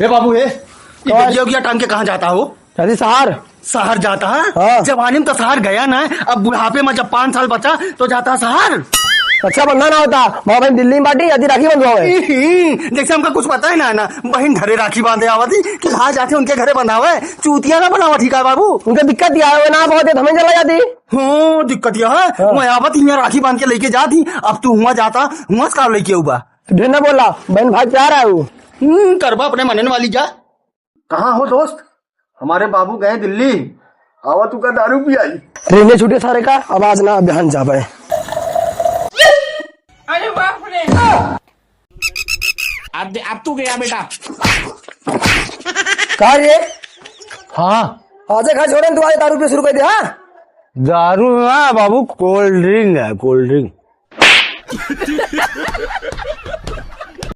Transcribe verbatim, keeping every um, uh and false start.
ए बाबू, ए, ये कौन? गजिया उगिया टांग के कहाँ जाता हो? अरे शहर। शहर जाता है? हाँ। जवानी में तो शहर गया ना, अब बुढ़ापे में जब पाँच साल बचा तो जाता है शहर। रक्षाबंधन आवता, माँ बहन दिल्ली में बाटी, आधी राखी बंधवावे। इही, जैसे हमका कुछ पता है ना, ना, बहन घरे राखी बांधे आवती कि भाई जाके उनके घरे बंधावे, चूतिया ना बनावा, ठीक है बाबू? उनका दिक्कत यह है, ना बहुत है, हमें चला जाती। हो, दिक्कत यह है, हाँ। मैं आवत यहाँ राखी बांध के लेके जाती, अब तू हुआ जाता, हुआ से का लेके आऊबा? ढेर ना बोला, बहन भाई प्यार है वो। हम्म, करबा अपने मनन वाली जा। कहाँ हो दोस्त? हमारे बाबू गए दिल्ली, आवा तू का दारू पियाई। रेंगे छूटे सारे का, अब आज ना, बिहान जाबे। अरे बाप रे। अब दे, अब तू गया बेटा। का रे? हाँ। आज घर छोड़े तू, आज दारू पी शुरू कर दे, हाँ? दारू ना बाबू, cold drink है, cold drink।